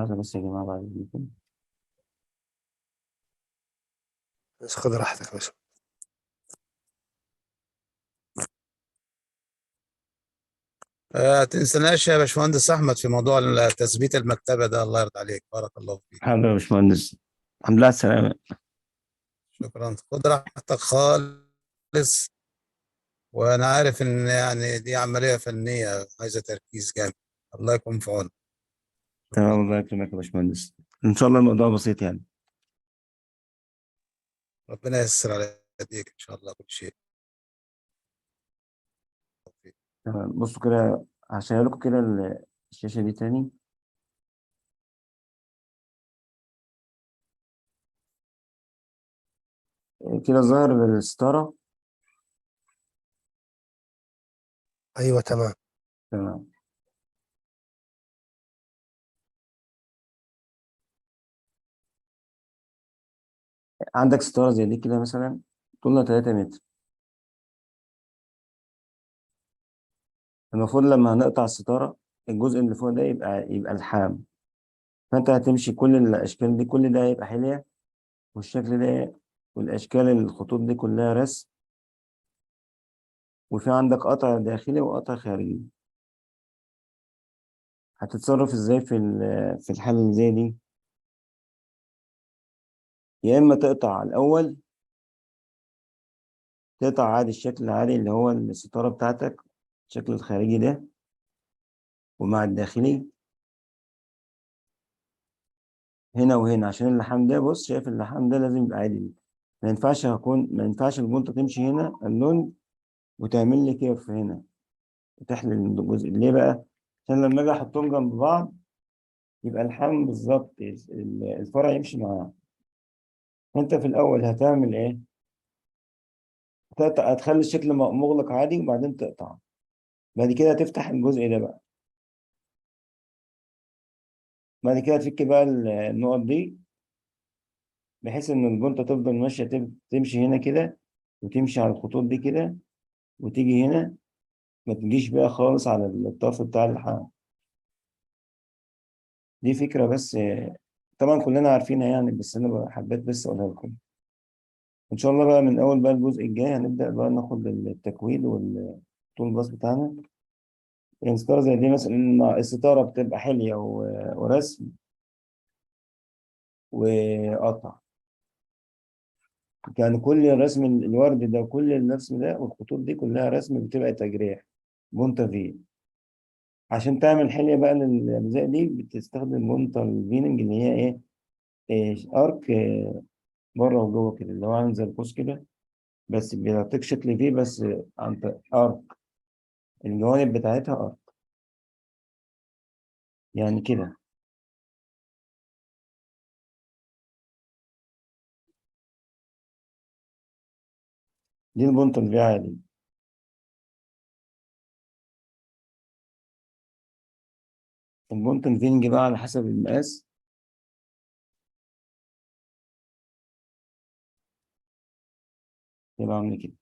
لحظة بس يا جماعة بعد إذنكم. بس خد راحتك يا باشا. تنسناش يا باشمهندس احمد في موضوع تثبيت المكتبة ده، الله يرضى عليك، بارك الله فيك. حاضر يا باشمهندس، الحمد لله على السلامة. شكرا، خد راحتك خالص، وانا عارف ان يعني دي عملية فنية عايزه تركيز جامد، الله يكون في عونك. تمام، الله يكرمك يا باشمهندس، إن شاء الله الموضوع بسيط يعني. ربنا ييسر على يديك ان شاء الله كل شيء. تمام، بصوا كده هشير لكم كده الشاشة دي تاني. كده ظاهر الستارة. ايوه تمام. تمام. عندك ستارة زي دي كده مثلا، طولها 3 متر. المفروض لما هنقطع الستارة الجزء اللي فوق ده يبقى لحام، فأنت هتمشي كل الأشكال دي، كل ده هيبقى حلية، والشكل ده والأشكال الخطوط دي كلها رسم، وفي عندك قطع داخلي وقطع خارجي. هتتصرف ازاي في الحالة اللي زي دي؟ يا إما تقطع الأول، تقطع عادي الشكل العادي اللي هو الستارة بتاعتك، الشكل الخارجي ده ومع الداخلي هنا وهنا، عشان اللحام ده، بص شايف اللحام ده لازم يبقى عادل، ما ينفعش البنطة تمشي هنا اللون وتعمل لي كيرف هنا وتحلل الجزء. ليه بقى؟ عشان لما اجي احطهم جنب بعض يبقى اللحام بالظبط الفرع يمشي معاه. فانت في الاول هتعمل ايه؟ هتخلي الشكل مغلق عادي وبعدين تقطع، بعد كده تفتح الجزء ده بقى، بعد كده تفك بقى النقط دي بحيث ان البنطة تفضل ماشية، تمشي هنا كده وتمشي على الخطوط دي كده وتيجي هنا، ما تجيش بقى خالص على الطرف بتاع اللحام. دي فكرة بس، طبعا كلنا عارفينها يعني، بس انا حبيت بس اقولها لكم. ان شاء الله بقى من اول بقى الجزء الجاي هنبدأ بقى ناخد التكويد والطول باص بتاعنا. يعني ستارة زي دي مثلا، الستارة بتبقى حلية ورسم وقطع، يعني كل الرسم الورد ده وكل الرسم ده والخطوط دي كلها رسم بتبقى تجريح بونتا في. عشان تعمل حلية بقى للأجزاء دي بتستخدم بونتا الفيننج اللي هي إيه؟ إيه، أرك، بره وجوه كده، اللي هو عامل زي القوس كده، بس بيعطيك شكل في، بس عن طريق أرك، الجوانب بتاعتها أرك يعني كده. دي البونتا الفي عادي. البونتا الفينج بقى على حسب المقاس. تبقى عامل كده.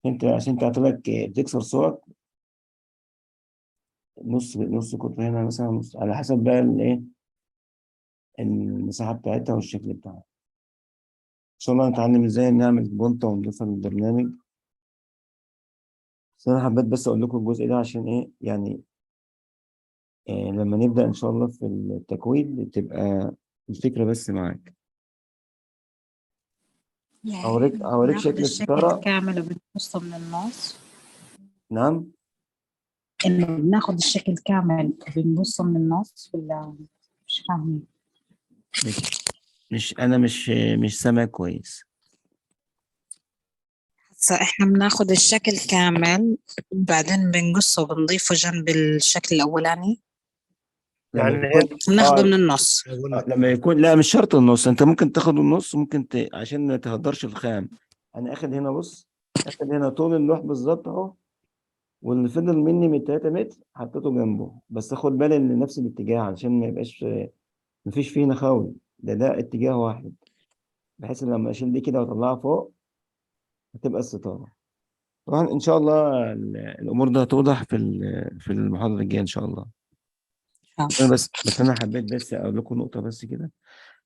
انت عشان تعطيلك بتكسر صورك نص قطر هنا مثلا، نص، على حسب بقى الايه المساحة بتاعتها والشكل بتاعها. ان شاء الله نتعلم ازاي نعمل بونتا ونضيفها للبرنامج. بس انا حبيت بس اقول لكم الجزء ده عشان ايه يعني، لما نبدأ ان شاء الله في التكويد تبقى الفكرة بس معاك. يعني هوريك بناخد شكل الشكل الستارة. كامل وبنقصه من النص. نعم، إنه بناخد الشكل كامل وبنقصه من النص ولا مش فاهمة؟ أنا مش سامع كويس. هسا إحنا بناخد الشكل كامل بعدين بنقصه وبنضيفه جنب الشكل الأولاني. لما يعني يكون بناخده من النص. لما يكون لا مش شرط النص، انت ممكن تاخد النص، ممكن عشان ما تهدرش الخام. انا اخد هنا، بص، اخد هنا طول اللوح بالظبط اهو، واللي فضل مني من 3 متر حطيته جنبه، بس خد بالي ان نفس الاتجاه عشان ما يبقاش مفيش فيه نخاوي، ده اتجاه واحد، بحيث ان لما اشيل دي كده واطلعها فوق هتبقى الستارة. طبعا ان شاء الله الامور ده هتوضح في المحاضرة الجاية ان شاء الله. انا بس انا حبيت بس اقول لكم نقطة بس كده.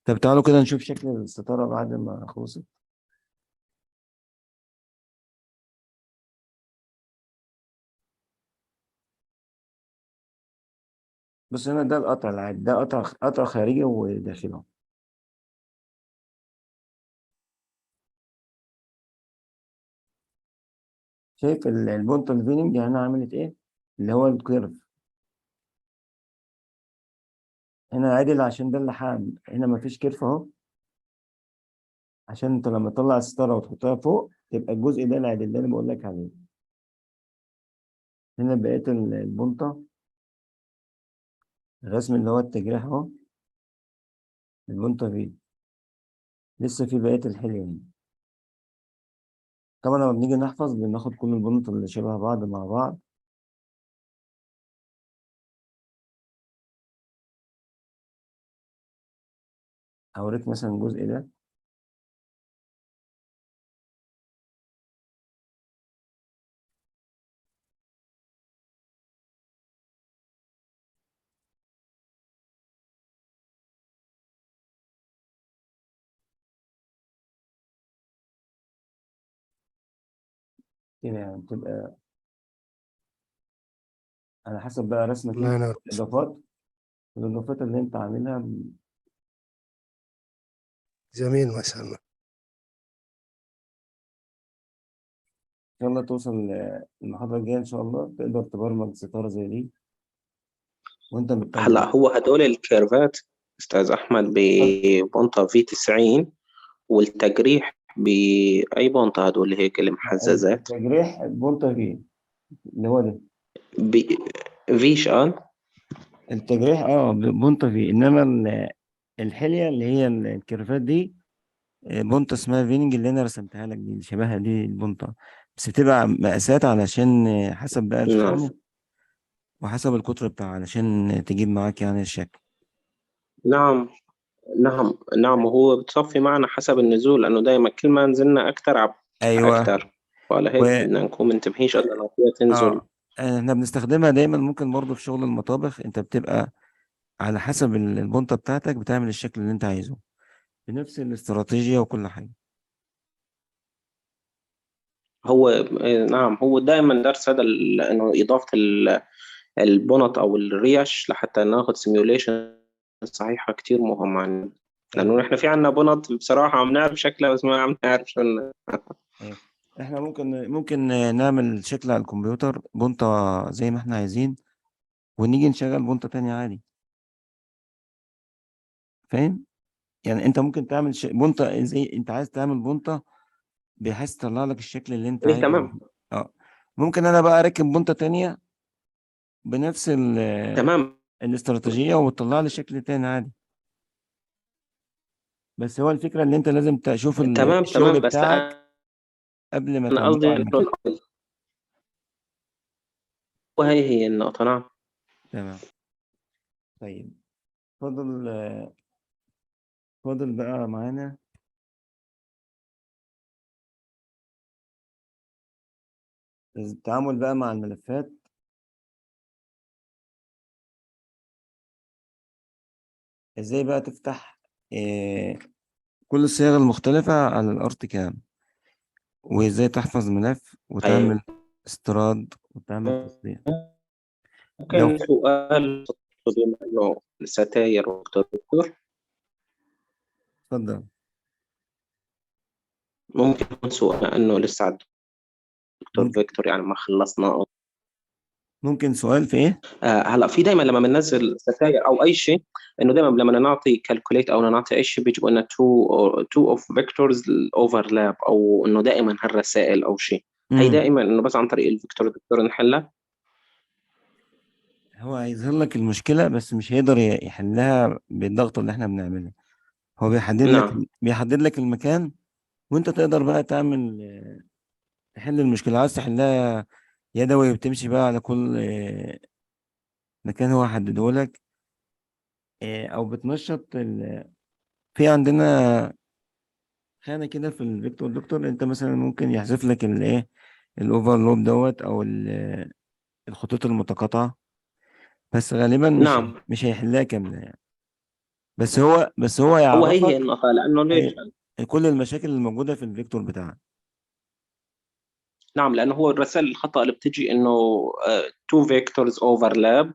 طب تعالوا كده نشوف شكل الستارة بعد ما خلصت. بص هنا ده القطع العادي، ده قطع خارجي وداخلي. شايف البونتا ال veneering هنا عملت ايه؟ اللي هو ال curve هنا عادل عشان ده اللحام، هنا مفيش curve اهو، عشان انت لما تطلع الستارة وتحطها فوق تبقى الجزء ده العادل اللي انا بقول لك عليه. هنا بقيت البونتا، الرسم اللي هو التجريح اهو، البونتا في لسه في بقية الحلية هنا. طبعا لما بنيجي نحفظ بناخد كل البنط اللي شبه بعض مع بعض. هوريك مثلا الجزء ده، كده يعني بتبقى على حسب بقى رسمك الله انت، ينور. الاضافات اللي انت عاملها. جميل ما شاء الله. ان شاء الله توصل المحاضرة الجاية ان شاء الله تقدر تبرمج ستارة زي دي وانت مطمن. هلا هو هدول ال curve ات استاذ احمد ببنطة V 90، والتجريح باي بنطة هدول هيك المحززات؟ التجريح بونتا V اللي هو ده V شقال؟ التجريح بونتا V، انما الحلية اللي هي ال curve ات دي بونتا اسمها veneering اللي انا رسمتها لك دي، اللي شبهها دي البونتا، بس بتبقى مقاسات علشان حسب بقى الخامة وحسب القطر بتاعها علشان تجيب معاك يعني الشكل. نعم نعم نعم، وهو بتصفي معنا حسب النزول، لأنه دائما كل ما نزلنا أكثر أكثر، وعلى هيك بدنا نكون منتبهين شو بدنا نعطيها تنزل. احنا بنستخدمها دايما، ممكن برضو في شغل المطابخ انت بتبقى على حسب البونتا بتاعتك بتعمل الشكل اللي انت عايزه بنفس الاستراتيجية وكل حاجة. هو نعم، هو دائما درس هذا انه اضافه البنط او الريش لحتى ناخذ simulation صحيحه كثير مهم عنا، لانه نحن في عنا بنط بصراحه عم نعرف شكلها بس ما عم نعرف شو. احنا ممكن نعمل شكل على الكمبيوتر بنطة زي ما احنا عايزين، ونيجي نشغل بنطة تانية عادي، فاهم؟ يعني انت ممكن تعمل بنطة زي انت عايز تعمل بنطة بحيث تطلع لك الشكل اللي انت عايزه. تمام. ممكن انا بقى اركب بنطة تانية بنفس الاستراتيجية وتطلع لي شكل تاني عادي. بس هو الفكرة ان انت لازم تشوف الشغل تمام، بس بتاعك قبل ما أنا تعمله قصدي على المكان. وهي هي النقطة. نعم. تمام. طيب فاضل بقى معانا التعامل بقى مع الملفات. ازاي بقى تفتح كل الصيغ المختلفة على ال ArchiCAD، وازاي تحفظ ملف وتعمل استيراد وتعمل تصدير. ممكن سؤال بما انه ستاير دكتور؟ اتفضل. ممكن يكون سؤال انه لسه على الدكتور فيكتور يعني ما خلصنا. ممكن سؤال في ايه؟ هلا في دائما لما بننزل ستاير او اي شيء انه دائما لما نعطي calculate او نعطي اي شيء بيجيبوا لنا 2 of vectors overlap، او انه دائما هالرسائل او شيء. هي دائما انه بس عن طريق ال vector دكتور نحلها. هو هيظهر لك المشكلة بس مش هيقدر يحلها بالضغط اللي احنا بنعمله. هو بيحدد لك المكان، وانت تقدر بقى تحل المشكلة. عايز تحلها يدوي وبتمشي بقى على كل مكان هو حدده لك، او بتنشط في عندنا خانة كده في ال vector دكتور، انت مثلا ممكن يحذف لك ال overlap دوت او الخطوط المتقاطعة، بس غالبا مش نعم. مش هيحلها كاملة يعني. بس هو هو هي يعرفك النقطة، لأنه ليش؟ كل المشاكل الموجودة في ال vector بتاعك. نعم، لأنه هو الرسائل الخطأ اللي بتجي إنه two vectors overlap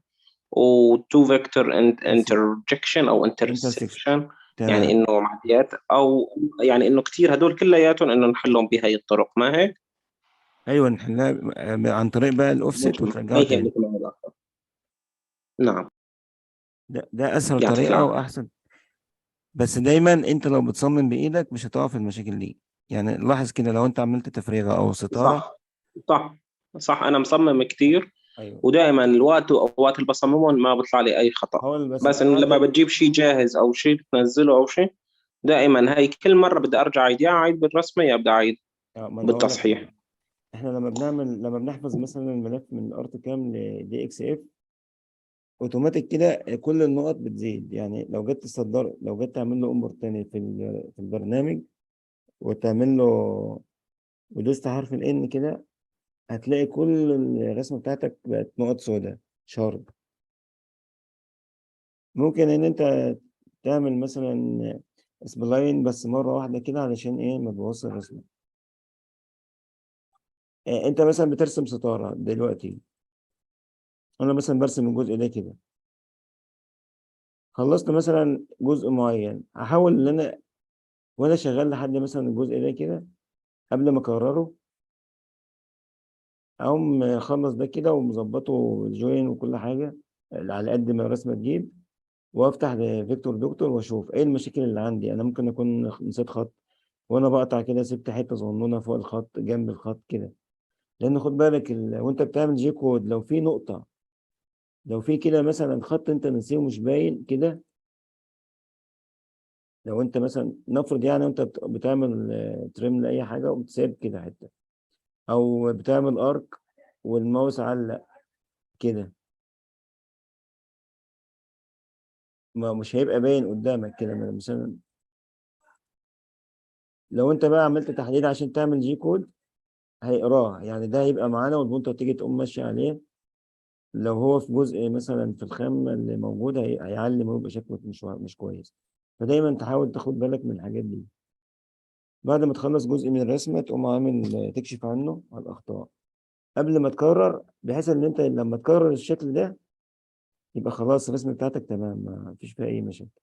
و two vector interjection أو intersection، يعني إنه معديات، أو يعني إنه كثير هدول كلياتهم إنه نحلهم بهي الطرق، ما هيك؟ ايوه، نحلها عن طريق بقى الاوفست وترجعه هي تاني. مثل ما هو الأخطاء. نعم. ده اسهل يعطيك طريقة العافية. واحسن. بس دايما انت لو بتصمم بايدك مش هتقع في المشاكل دي. يعني لاحظ كده لو انت عملت تفريغة او ستارة. صح صح صح، انا مصمم كثير. ايوه. ودائما الوقت اوقات اللي بصممهم ما بيطلع لي اي خطا. حاول بس بس انه لما عندك بتجيب شيء جاهز او شيء بتنزله او شيء، دائما هاي كل مره بدي ارجع اعيد، يا اعيد بالرسمه يا بدي اعيد ما انا اقول لك بالتصحيح. حاجة. احنا لما بنحفظ مثلا الملف من ArchiCAD ل DXF اوتوماتيك كده كل النقط بتزيد. يعني لو جيت تصدر، لو جيت تعمل له import تاني في البرنامج وتعمل له ودوست حرف ال N كده، هتلاقي كل الرسمة بتاعتك بقت نقط سوداء sharp. ممكن ان انت تعمل مثلا spline بس مرة واحدة كده علشان ايه ما تبوظش الرسمة. انت مثلا بترسم ستارة دلوقتي، انا مثلا برسم الجزء ده كده، خلصت مثلا جزء معين، هحاول ان انا وانا شغال لحد مثلا الجزء ده كده قبل ما اكرره اقوم اخلص ده كده ومظبطه ال join وكل حاجه على قد ما الرسمه تجيب، وافتح vector doctor واشوف ايه المشاكل اللي عندي. انا ممكن اكون نسيت خط وانا بقطع كده، سبت حته صغنونه فوق الخط جنب الخط كده. لان خد بالك وانت بتعمل G code لو في نقطه، لو في كده مثلا خط انت نسيه ومش باين كده، لو انت مثلا نفرض يعني انت بتعمل trim لاي حاجه وبتسيب كده حته، او بتعمل arc والماوس علق كده، ما مش هيبقى باين قدامك كده. مثلا لو انت بقى عملت تحديد عشان تعمل G code هيقراه، يعني ده هيبقى معانا والبونطه تيجي تقوم ماشيه عليه. لو هو في جزء مثلا في الخامه اللي موجود هيعلم ويبقى شكله مش كويس. فدايما تحاول تاخد بالك من الحاجات دي. بعد ما تخلص جزء من الرسمه تقوم عامل تكشف عنه على الاخطاء قبل ما تكرر، بحيث ان انت لما تكرر الشكل ده يبقى خلاص الرسمه بتاعتك تمام، ما فيش فيها اي مشاكل.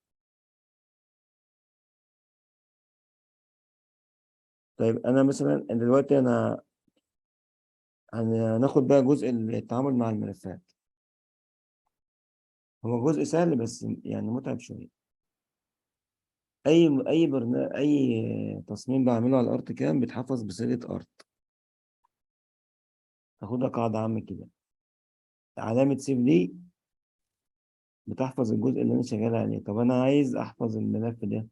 طيب انا مثلا دلوقتي انا هناخد بقى جزء التعامل مع الملفات. هو جزء سهل بس يعني متعب شويه. اي تصميم بعمله على ال ArchiCAD بيتحفظ بصيغه art. تاخدها قاعده عامه كده، علامه save دي بتحفظ الجزء اللي انا شغال عليه. طب انا عايز احفظ الملف ده،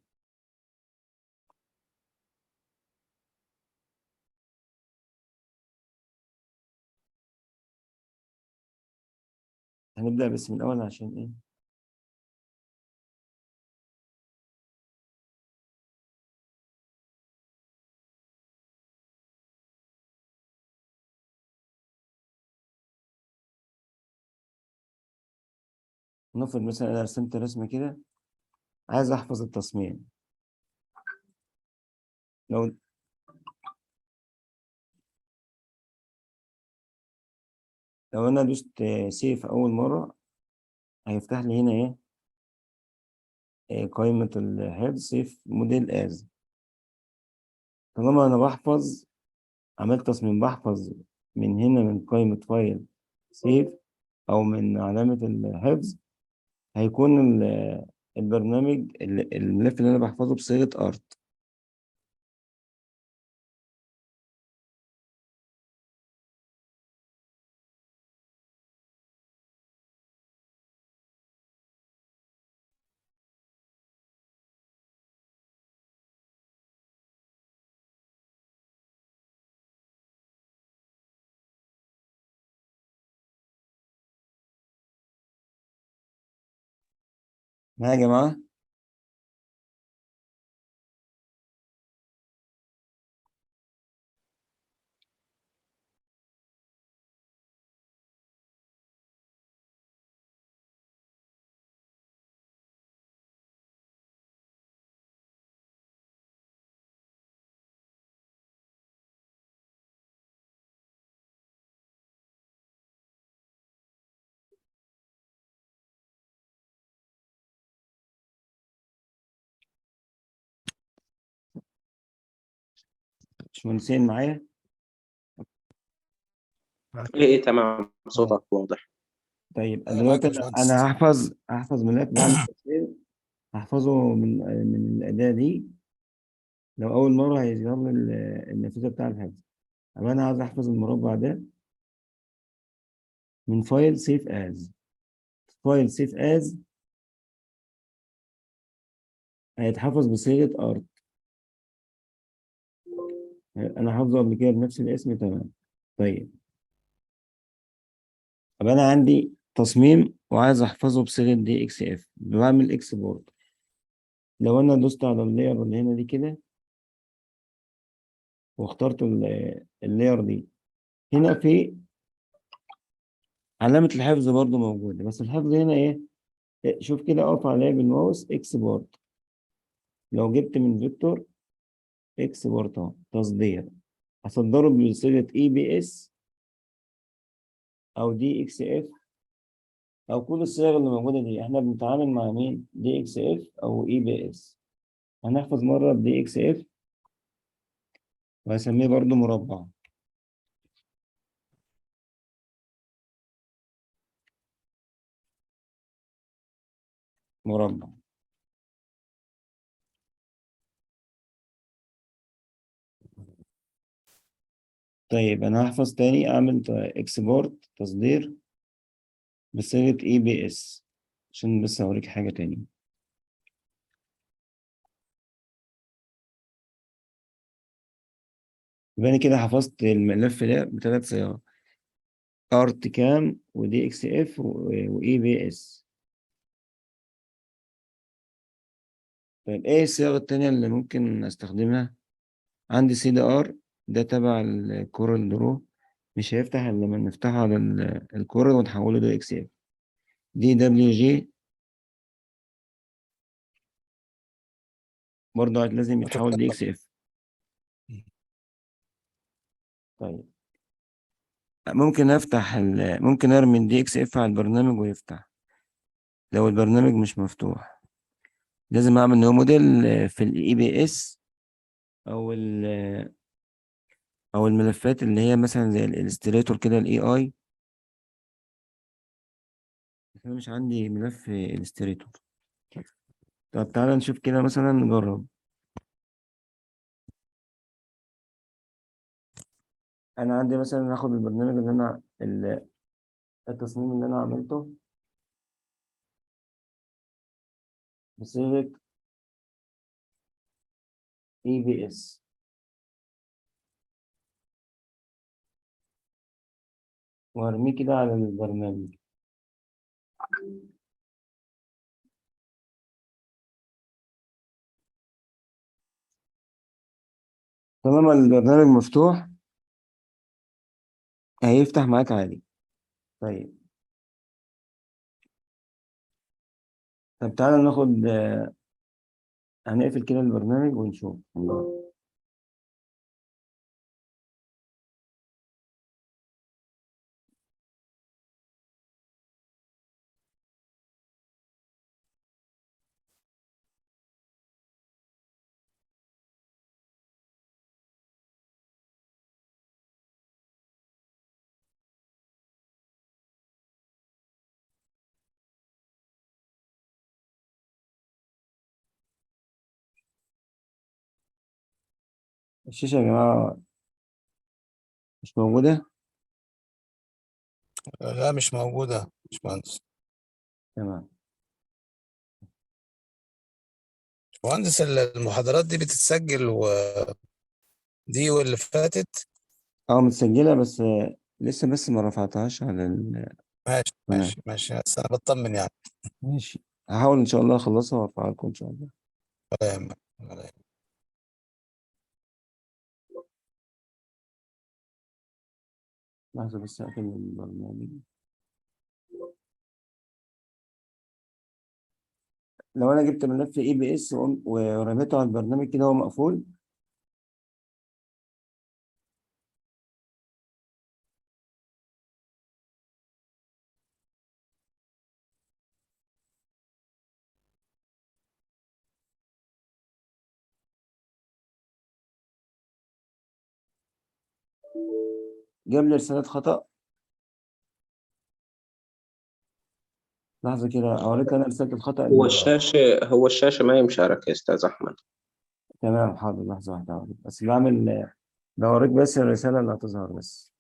هنبدأ بس من الأول عشان إيه؟ نفرض مثلا أنا رسمت رسمة كده، عايز أحفظ التصميم. لو أنا دوست save أول مرة هيفتح لي هنا إيه؟ قائمة الحفظ save model as. طالما أنا بحفظ، عملت تصميم بحفظ من هنا من قائمة file save أو من علامة الحفظ، هيكون البرنامج الملف اللي أنا بحفظه بصيغة art. معايا يا جماعة؟ باشمهندسين معايا؟ ايه تمام، صوتك واضح. طيب أنا معاك دلوقتي يا انا باشمهندس. أنا هحفظ ملف بعد التصوير، هحفظه من الأداة دي. لو أول مرة هيظهر لي النافذة بتاع الحفظ. طب أنا عايز أحفظ المربع ده من file save as. file save as هيتحفظ بصيغة art. أنا حافظه قبل كده بنفس الاسم، تمام. طيب طب أنا عندي تصميم وعايز أحفظه بصيغة DXF، بعمل export. لو أنا دوست على ال layer اللي هنا دي كده واخترت ال layer دي، هنا في علامة الحفظ برضو موجودة، بس الحفظ هنا إيه؟ شوف كده، أقف عليها بالماوس export. لو جبت من vector export أهو تصدير، هصدره بصيغة EPS أو DXF أو كل الصيغ اللي موجودة دي. إحنا بنتعامل مع مين؟ DXF أو EPS. هنحفظ مرة ب DXF وهسميه برضو مربع. مربع. طيب أنا هحفظ تاني، أعمل export تصدير بصيغة EPS عشان بس أوريك حاجة تاني. يبقى أنا كده حفظت الملف ده بثلاث صيغ، art CAM و DXF و EPS. طيب ايه الصيغ التانية اللي ممكن استخدمها؟ عندي CDR، ده تبع ال CorelDRAW، مش هيفتح الا لما نفتحه على ال Corel ونحوله DXF. DWG برضه لازم يتحول DXF. طيب ممكن افتح ممكن ارمي ال DXF على البرنامج ويفتح. لو البرنامج مش مفتوح لازم اعمل new model في ال EPS او الملفات اللي هي مثلا زي ال Illustrator كده، ال EI. انا مش عندي ملف Illustrator. طب تعالى نشوف كده مثلا، نجرب. انا عندي مثلا هاخد البرنامج اللي انا التصميم اللي انا عملته بصيغة EPS. وارميه كده على البرنامج. طالما البرنامج مفتوح هيفتح معاك عادي. طيب طب تعالى ناخد، هنقفل كده البرنامج ونشوف. الشاشة يا جماعة مش موجودة؟ لا مش موجودة يا باشمهندس. تمام. باشمهندس، المحاضرات دي بتتسجل ودي واللي فاتت؟ متسجلة بس لسه ما رفعتهاش على ماشي، تمام. ماشي، ماشي، بس أنا بطمن يعني. ماشي، هحاول إن شاء الله أخلصها وأرفعها لكم إن شاء الله. ولا يهمك، ولا يهمك. لحظة بس أقفل البرنامج. لو أنا جبت ملف EPS ورميته على البرنامج كده وهو مقفول، جاب لي رسالة خطأ. لحظة كده اوريك انا رسالة الخطأ هو اللي. الشاشة ما هي مشاركة يا أستاذ أحمد. تمام حاضر، لحظة واحدة اوريك، بس بعمل بوريك بس الرسالة اللي هتظهر بس.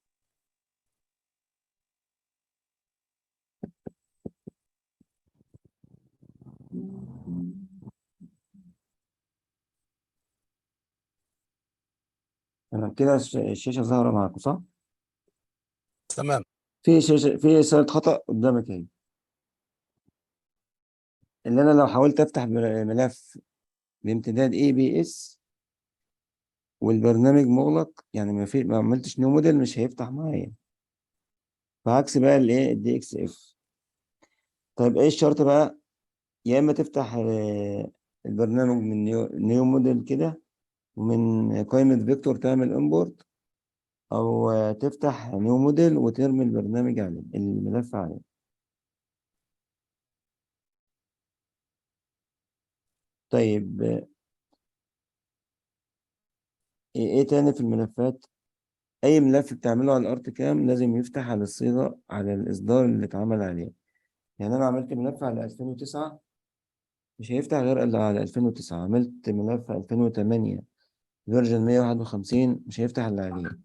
تمام كده، الشاشة ظاهرة معاكم صح؟ تمام. في شاشة، في رسالة خطأ قدامك اهي، اللي انا لو حاولت افتح ملف بامتداد EPS والبرنامج مغلق، يعني ما في، ما عملتش new model، مش هيفتح معايا. بعكس بقى الايه ال DXF. طيب ايه الشرط بقى؟ يا اما تفتح البرنامج من new model كده، ومن قائمة vector تعمل import، او تفتح new model وترمي البرنامج عليه، الملف عليه. طيب ايه تاني في الملفات؟ اي ملف بتعمله على ال ArtCAM لازم يفتح على الصيغة، على الاصدار اللي اتعمل عليه. يعني انا عملت ملف على 2009 مش هيفتح غير الا على 2009. عملت ملف 2008 version 151 مش هيفتح الا عليه.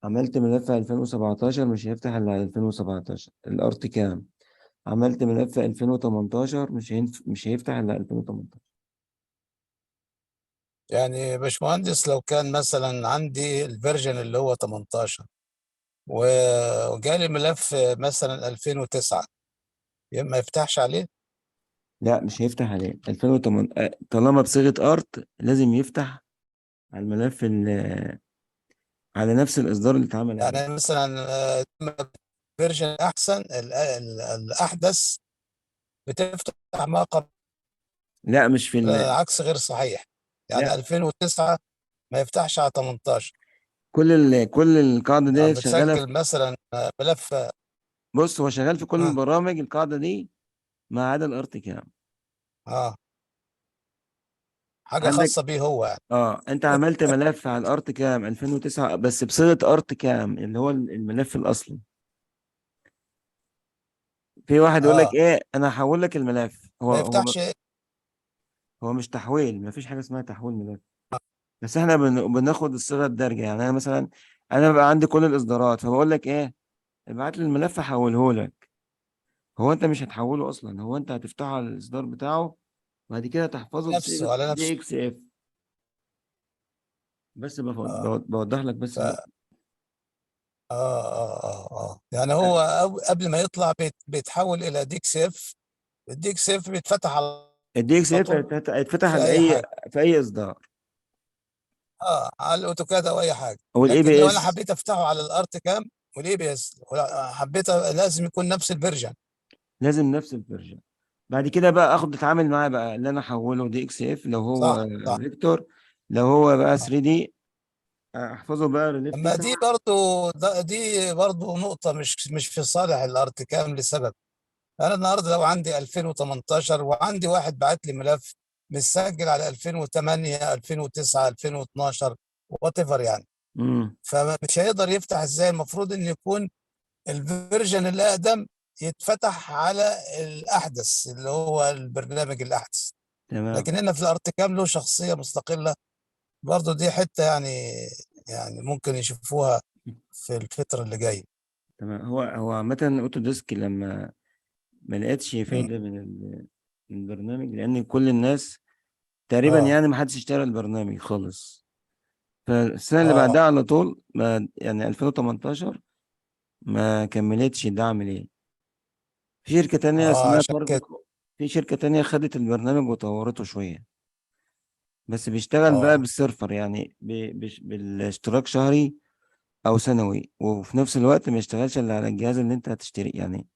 عملت ملف 2017 مش هيفتح الا على 2017 ال ArtCAM. عملت ملف 2018 مش هيفتح الا على 2018. يعني يا باشمهندس لو كان مثلا عندي ال version اللي هو 18 وجالي ملف مثلا 2009، ما يفتحش عليه؟ لا مش هيفتح عليه 2008. طالما بصيغة ART لازم يفتح على الملف على نفس الإصدار اللي اتعمل عليه. يعني مثلا version أحسن، الأحدث بتفتح ما قبل. لا مش في العكس غير صحيح. يعني لا. 2009 ما يفتحش على 18. كل القاعدة دي شغالة بتسجل مثلا ملف. بص هو شغال في كل البرامج القاعدة دي ما عدا ال ArtCAM. حاجة خاصة بيه هو يعني. انت عملت ملف على ال ArtCAM 2009 بس بصيغة ArtCAM اللي هو الملف الأصلي. في واحد يقول لك ايه، انا هحول لك الملف. ما يفتحش. هو مش تحويل، ما فيش حاجة اسمها تحويل ملف، بس احنا بناخد الصيغة الدارجة. يعني انا مثلا بقى عندي كل الإصدارات، فبقول لك ايه، ابعت لي الملف احوله لك. هو انت مش هتحوله اصلا، هو انت هتفتحه على الاصدار بتاعه وبعد كده تحفظه نفسه بصيغه على نفسه. DXF. بس بوضح لك بس النقطة. يعني هو قبل ما يطلع بيتحول الى DXF. ال DXF بيتفتح على ال DXF طول هيتفتح في على أي حاجة. في اي اصدار. على ال AutoCAD او اي حاجه. او ال A لكن P لو انا S. حبيت افتحه على ال ArtCAM وال EPS، حبيت لازم يكون نفس ال version. لازم نفس ال version. بعد كده بقى اخد اتعامل معاه بقى اللي انا احوله DXF لو هو صح. vector، لو هو بقى 3D احفظه بقى relief اما 9. دي برضو نقطة مش في صالح ال ArtCAM لسبب. انا النهارده لو عندي 2018 وعندي واحد بعت لي ملف متسجل على 2008 2009 2012 whatever يعني. فمش هيقدر يفتح ازاي؟ المفروض ان يكون ال version الاقدم يتفتح على الاحدث اللي هو البرنامج الاحدث. لكن هنا في ال ArtCAM له شخصيه مستقله برضو، دي حته يعني ممكن يشوفوها في الفتره اللي جايه. تمام. هو عامه Autodesk لما ما لقيتش فايده من البرنامج، لان كل الناس تقريبا يعني ما حدش اشترى البرنامج خالص. فالسنه اللي بعدها على طول ما يعني 2018 ما كملتش دعم ليه. في شركة تانية اسمها عشان كده. Carveco، في شركة تانية خدت البرنامج وطورته شوية، بس بيشتغل بقى بال server، يعني بالاشتراك شهري أو سنوي، وفي نفس الوقت ما يشتغلش إلا على الجهاز اللي أنت هتشتريه، يعني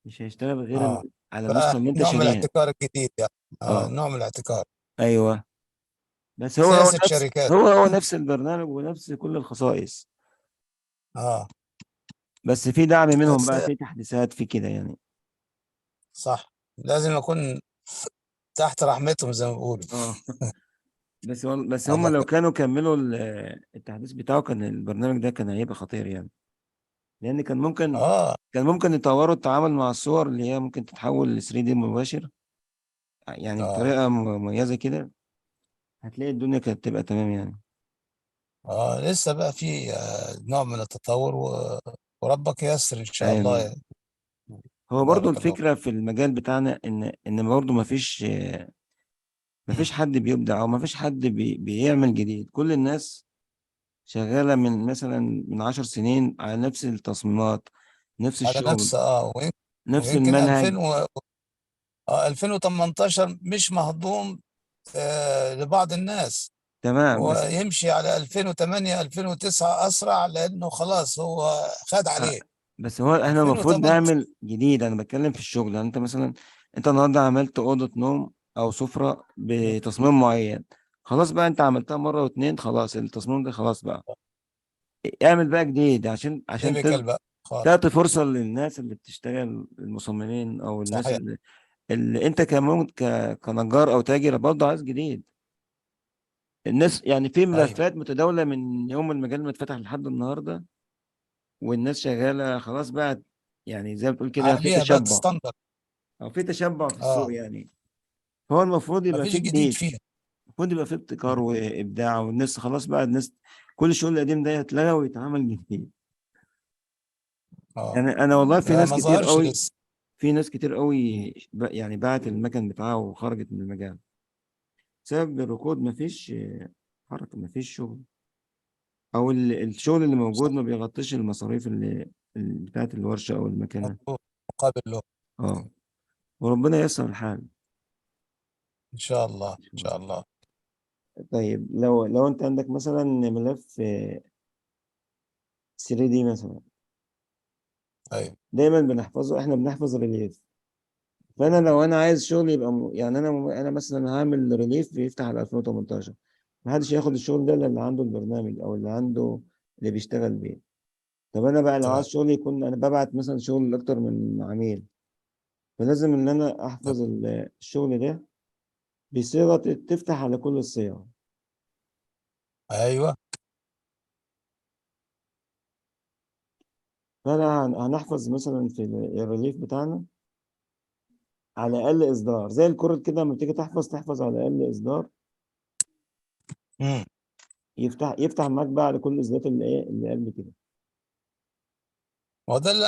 مش هيشتغل غير على النسخة اللي أنت نوع من شاريها. الاحتكار الجديد يعني. نوع من الاحتكار. أيوه، بس هو سياسة نفس شركات. هو نفس البرنامج ونفس كل الخصائص. بس في دعم منهم بس بقى، في تحديثات في كده يعني. صح، لازم أكون تحت رحمتهم زي ما بيقولوا. بس هم الله لو كانوا كملوا التحديث بتاعه كان البرنامج ده كان هيبقى خطير يعني، لان كان ممكن اه كان ممكن يطوروا التعامل مع الصور اللي هي ممكن تتحول ل 3D مباشر، يعني اه بطريقة مميزة كده، هتلاقي الدنيا كانت تبقى تمام يعني. اه لسه بقى في نوع من التطور وربك ييسر ان شاء آمين. الله. هو برضو بارك الله. الفكرة في المجال بتاعنا ان برضو مفيش حد بيبدع، او مفيش حد بيعمل جديد. كل الناس شغالة من مثلا من 10 سنين على نفس التصميمات، نفس على الشغل، نفس نفس ويمكن المنهج. 2018 مش مهضوم لبعض الناس. تمام، بس ويمشي على 2008 2009 اسرع، لانه خلاص هو خد عليه. بس هو احنا المفروض 2018 نعمل جديد. انا بتكلم في الشغل يعني، انت مثلا انت النهارده عملت اوضة نوم او سفره بتصميم معين، خلاص بقى انت عملتها مرة واتنين، خلاص التصميم ده خلاص بقى، اعمل بقى جديد عشان typical بقى خالص. تعطي فرصة للناس اللي بتشتغل، المصممين او الناس صحيح. اللي انت كمان كنجار او تاجر برضه عايز جديد. الناس يعني في ملفات متداوله من يوم المجال ما اتفتح لحد النهارده، والناس شغالة خلاص بقى، يعني زي ما بتقول كده في عليها بقى تشبع، standard، او في تشبع في السوق يعني. هو المفروض يبقى مفيش في جديد جديد، فيها، المفروض يبقى في ابتكار وابداع، والناس خلاص بقى، الناس كل الشغل القديم ده يتلغى ويتعمل جديد. يعني انا والله في ناس ما كتير ظهرش قوي، لسه. في ناس كتير قوي يعني باعت المكن بتاعها وخرجت من المجال بسبب الركود. مفيش حركة، مفيش شغل، او الشغل اللي موجود ما بيغطيش المصاريف اللي بتاعت الورشة او المكنة. مقابل له. وربنا ييسر الحال ان شاء الله، ان شاء الله. طيب لو انت عندك مثلا ملف 3D مثلا، ايوه، دايما بنحفظه، احنا بنحفظ relief. فانا لو انا عايز شغل يبقى يعني انا مثلا هعمل relief بيفتح على 2018، ما حدش ياخد الشغل ده الا اللي عنده البرنامج او اللي عنده اللي بيشتغل بيه. طب انا بقى لو عايز شغل يكون، انا ببعت مثلا شغل لاكتر من عميل، فلازم ان انا احفظ الشغل ده بصيغة تفتح على كل الصيغ. ايوه. فانا هنحفظ مثلا في ال relief بتاعنا على اقل اصدار، زي ال Corel كده لما بتيجي تحفظ على اقل اصدار. يفتح معاك بقى على كل الاصدارات اللي ايه اللي قبل كده. وده اللي